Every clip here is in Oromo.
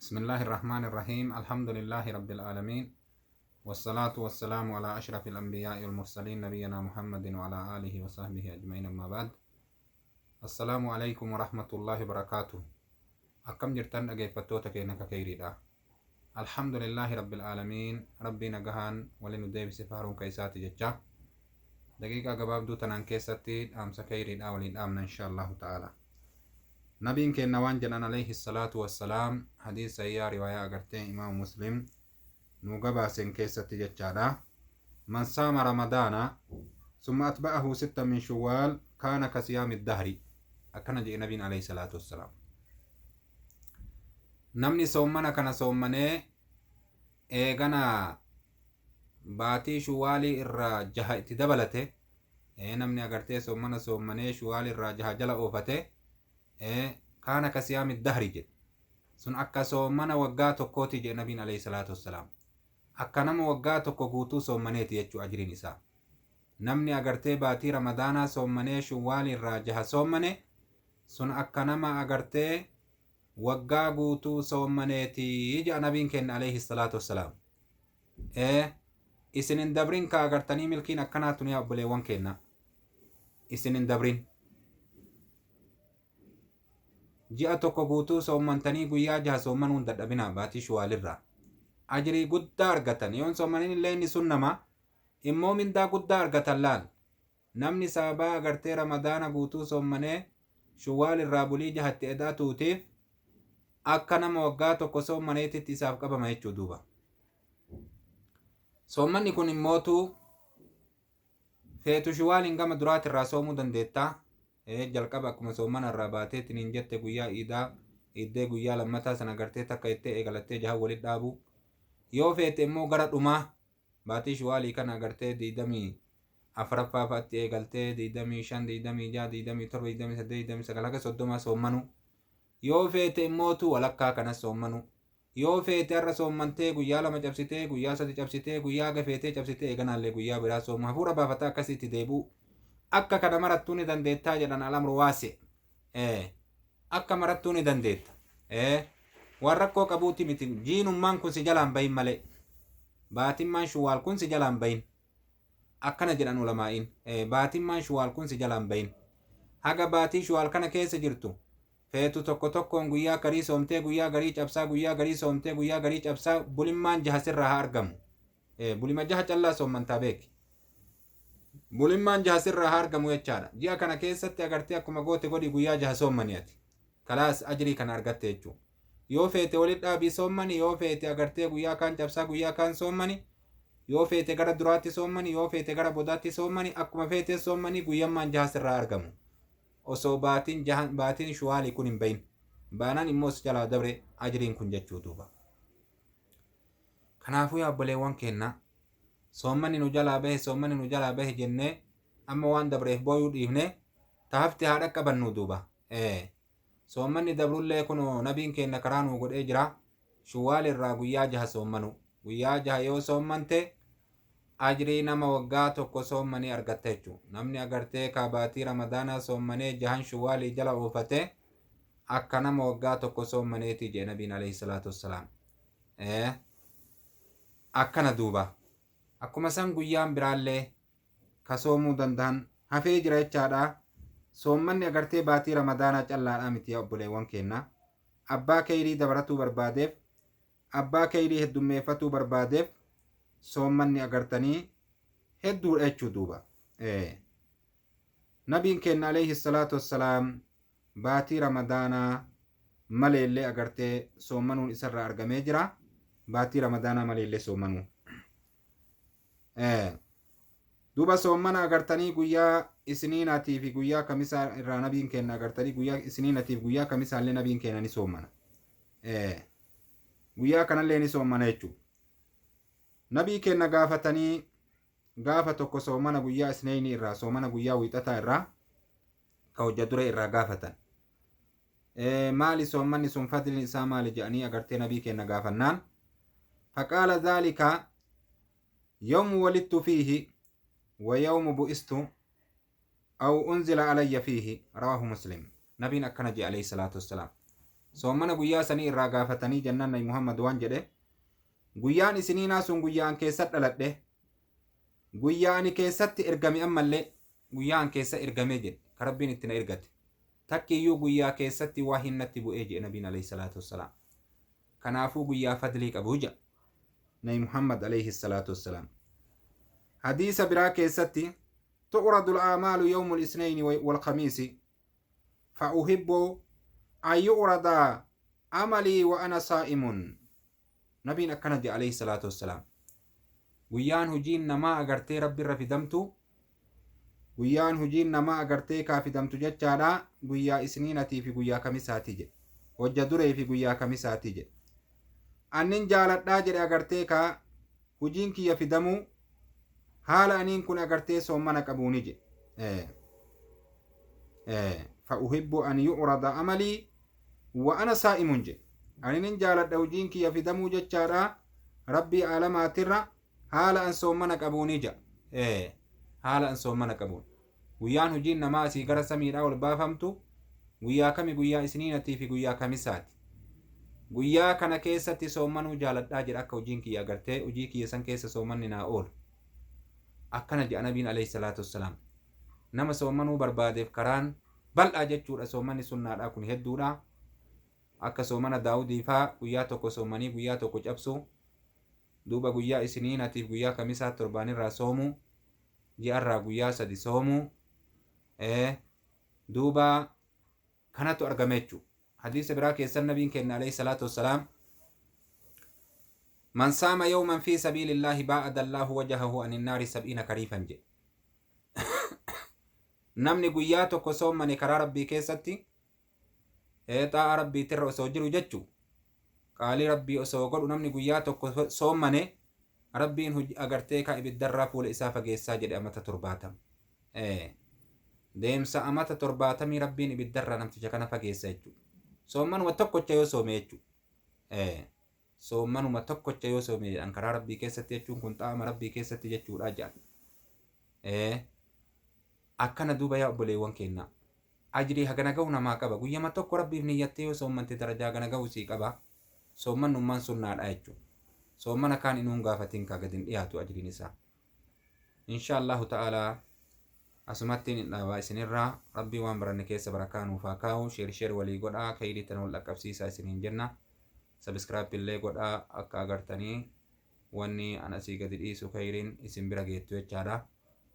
بسم الله الرحمن الرحيم. الحمد لله رب العالمين، والصلاة والسلام على أشرف الأنبياء والمرسلين، نبينا محمد وعلى آله وصحبه أجمعين. أما بعد، السلام عليكم ورحمة الله وبركاته. Akkam jirtan dhaggeeffattoota keenya kakkeeyriidha? الحمد لله رب العالمين. Rabbii nagahaan waliin nu deebise faaruun keessaati jecha, daqiiqaa gabaabduu tanaan keessatti dhaamsa keeyriidha waliin dhaamna إن شاء الله تعالى. Nabiin keenya waan jedhan عليه الصلاة والسلام, hadiisa iyyaa riwaayaa agartee Imaamu Muslim nu gabaaseen keessatti jechaadha: من صام رمضان ثم أتبعه ستا من شوال كان كصيام الدهر. Akkana jedhe nabiin عليه الصلاة والسلام: Namni soommana kana soommanee eegana baatii Shuwaalii irraa 6 itti dabalate, namni agartee soommana soommanee Shuwaalii irraa 6 jala oofate, كان كصيام الدهر jedhe. Sun akka soommana waggaa tokkooti jedhe nabiin عليه الصلاة والسلام. Akka nama waggaa tokko guutuu soommaneeti jechuu ajriin isaa. Namni agartee baatii Ramadaanaa soommanee Shuwaalii irraa 6 soommane, sun akka nama agartee waggaa guutuu soommaneeti jedha nabiin keenya عليه الصلاة والسلام. Isin hin dabrin ka agartanii milkiin akkanaa tuni, obboleewwan keenya, isin hin dabrin. Ji'a tokko guutuu soommantanii guyyaa 6 soommanuun dadhabinaa. Baatii Shuwaalirraa ajrii guddaa argatan. Yoon soomanin illee inni sun nama immoo mindaa guddaa argatan. Laal, namni sababaa agartee Ramadaana guutuu soommanee Shuwaal irraa bulii 6tti edaa tuutiif akka nama waggaa tokko soommaneetitti isaaf qabama jechuu duuba. Soommanni kun immootu feetu Shuwaaliin gama duraati irraa soomuu dandeettaa. Jalqaba akkuma soommana irraa baateetiin hin jette, guyyaa iidaa iddee guyyaa lammataa sana agartee takka ittee eegalattee jaha walit dhaabu. Yoo feete immoo gara dhumaa baatii Shuwaalii kana agartee 24ffaa fa'aatti eegaltee 25, 26, 27, 28, 29 haga 30 soommanu. Yoo feete immootu walakkaa kanas soommanu. Yoo feete har'a soommantee guyyaa 2 cabsitee, guyyaa 3 cabsitee, guyyaa haga feetee cabsitee, eeganaallee guyyaa biraa sooma hafuura baafataa akkasitti deebi'u. Akka kana marattuu ni dandeettaa jedhan. الأمر واسع. Akka marattuu ni dandeetta. Waan rakkoo qabuuti miti. Jiinummaan kun si jalaan bahin malee, baatimmaan Shuwaal kun si jalaan bahin. Akkana jedhan ulamaa'iin: baatimmaan Shuwaal kun si jalaan bahin. Haga baatii Shuwaal kana keessa jirtu feetu tokko tokkoon guyyaa garii soomtee guyyaa garii cabsaa, guyyaa garii soomtee guyyaa garii cabsaa, bulimmaan 6 sirraa haa argamu. Bulima 6 callaa soommantaa beeki, bulimmaan 6 sirraa haa argamu jechaadha. Ji'a kana keessatti agartee akkuma goote godhi, guyyaa 6 soommani, ati kalaas ajrii kana argatte jechuudha. Yoo feete walit dhaabii soommani, yoo feete agartee guyyaa kaan cabsaa guyyaa kaan soommani, yoo feete gara duraatti soommani, yoo feete gara bodaatti soommani, akkuma feete soommani, guyyammaan 6 sirraa argamu osoo baatiin jahan, baatiin Shuwaalii kun hin bahin. Baanaan immoo si jalaa dabre ajriin kun jechuu duuba. Kanaafuu yaa obboleewwan keenna, soommanni nu jalaa bahe, soommanni nu jalaa bahe jennee amma waan dabreef booyuu dhiifne, tahafti haa dhaqqabannu duuba. Soommanni dabrullee kun nabiin keenya karaa nuu godhee jira. Shuwaal irraa guyyaa 6 soommanu. Guyyaa 6 yoo soommante ajrii nama waggaa tokko soommanii argatta jechuudha. Namni agartee kaabaatii Ramadaanaa soommanee jahan Shuwaalii jala oofate akka nama waggaa tokko soommaneeti jedhe nabiin عليه الصلاة والسلام. Akkana duuba. Akkuma san guyyaan biraallee ka soomuu danda'an hafee jira jechaadha. Soommanni agartee baatii Ramadaanaa callaadhaa miti, obboleewwan keenya. Abbaa keeyrii dabaratuu barbaadeef, abbaa keeyrii heddummeeffatuu barbaadeef, soommanni agartanii hedduudha jechuu duuba. Nabiin keenya عليه الصلاة والسلام baatii Ramadaanaa maleellee agartee soommanuun isarraa argamee jira. Baatii Ramadaanaa maleellee soommanuu. Duuba soommana agartanii guyyaa Isniinaatii fi guyyaa Kamisaa irraa nabiin keenya agartanii guyyaa Isniinatiif guyyaa Kamisaallee nabiin keenya ni soommana. Guyyaa kanallee ni soommana jechuudha. Nabii keenya gaafatanii gaafa tokko soomana guyyaa Isneeni irraa, soomana guyyaa Wiixataa irraa ka hojja dure irraa gaafatan. Maali soommanni sun, fadliin isaa maali jedhanii agartee nabii keenya gaafannaan, فقال ذلك يوم ولدت فيه ويوم بعثت أو أنزل علي فيه. رواه مسلم. Nabiin akkana jedhe عليه الصلاة والسلام. Soommana guyyaa sanii irraa gaafatanii jennaan Nabi Muhammad waan jedhe, guyyaan isiniinaa sun guyyaa an keessa dhaladhe, guyyaa ani keessatti ergame, ammallee guyyaa an keessa ergame jedhe, ka Rabbiin itti na ergate. Takkiyyuu guyyaa keessatti waa hin natti bu'ee jedhe Nabiin alayhi salaatu wassalaam. Kanaafuu guyyaa fadlii qabu jedha Nabi Muhammad alayhi salaatu wassalaam. Hadiisa biraa keessatti, tu'radu al-aamaalu yawmul isnayni wal khamiisi fa uhibbu an yu'rada amalii wa ana saa'imun. Nabiin akkana jedha alayhi salaatu wassalaam. Guyyaan hojiin namaa agartee Rabbi irra fidamtu, guyyaan hojiin namaa agartee kaa fidamtu jechaadha, guyyaa isniinatii fi guyyaa kamisaatii jedhe. Hojja duree fi guyyaa kamisaatii jedhe. Annin jaaladhaa jedhe agartee kaa hojiin kiyya fidamuu haala aniin kun agartee soommana qabuuni jedhe. Fa uhibbu an yu'rada amalii wa ana saa'imun jedhe. Aninin jaaladha hojiin kiyya fidamuu jechaadha Rabbii aalamaatirra haala an soommana qabuuni jedha. Haala an soommana qabuun. Guyyaan hojiin namaa asii gara samiidhaa ol baafamtu guyyaa kami? Guyyaa isniinatii fi guyyaa kamisaati. Guyyaa kana keessatti soommanuu jaaladhaa jedha, akka hojiin kiyya agartee hojii kiyya san keessa soommanni naa oolu. Akkana jedha Nabiin alayhi salaatu wassalaam. Nama soommanuu barbaadeef karaan bal'aa jechuudha, soommanni sunnaadhaa kun hedduudha. Akka soomana Daawudii faa guyyaa tokko soomanii guyyaa tokko cabsuu, duuba guyyaa isniinatiif guyyaa kamisaa torbaanirraa soomuu, ji'arraa guyyaa 3 soomuu, duuba kanatu argame jechuudha. Hadiisa biraa keessan Nabiin keenya alayhi salaatu wassalaam, man saama yawman fi sabiilillaahi baa'ada Allaahu wajahahu anin naari 70 kariifan jedhe. Namni guyyaa tokko soommane karaa Rabbii keessatti, xaa'a Rabbiitirra osoo jiru jechuu, qaalii Rabbii osoo godhu, namni guyyaa tokko soommane Rabbiin agartee ka ibiddarraa fuula isaa fageessaa jedhe amata 70. Deemsa amata 70 Rabbiin ibiddarraa namticha kana fageessa jechuudha. Soommanuma tokkocha yoo soome jechuudha. Soommanuma tokkocha yoo soome jedhan karaa Rabbii keessatti jechuun kun xaa'ama Rabbii keessatti jechuudha jedhan. Akkana duuba yaa obboleewwan keenyaa. Ajrii hagana gahu namaa qaba. Guyyama tokko Rabbiif niyyattee yoo soommante darajaa hagana gahu sii qaba. Soommannummaan sunnaadha jechuudha. Soommana kaan inuun gaafatiin kaa gadi hin dhiyaatu ajriin isaa. Insha Allahu ta'ala asumattiin hin dhaabaa isinirraa. Rabbii waan baranne keessa barakaa nuuf haa kaa'u. Share share walii godhaa. Khayrii tana wal dhaqqabsiisaa isiniin jenna. Subscribe illee godhaa, akka agartanii wanni an asii gadi dhiisu khayriin isin bira geettu jechaadha.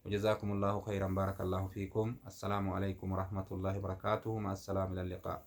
وجزاكم الله خيرا، بارك الله فيكم، السلام عليكم ورحمة الله وبركاته، مع السلامة، إلى اللقاء.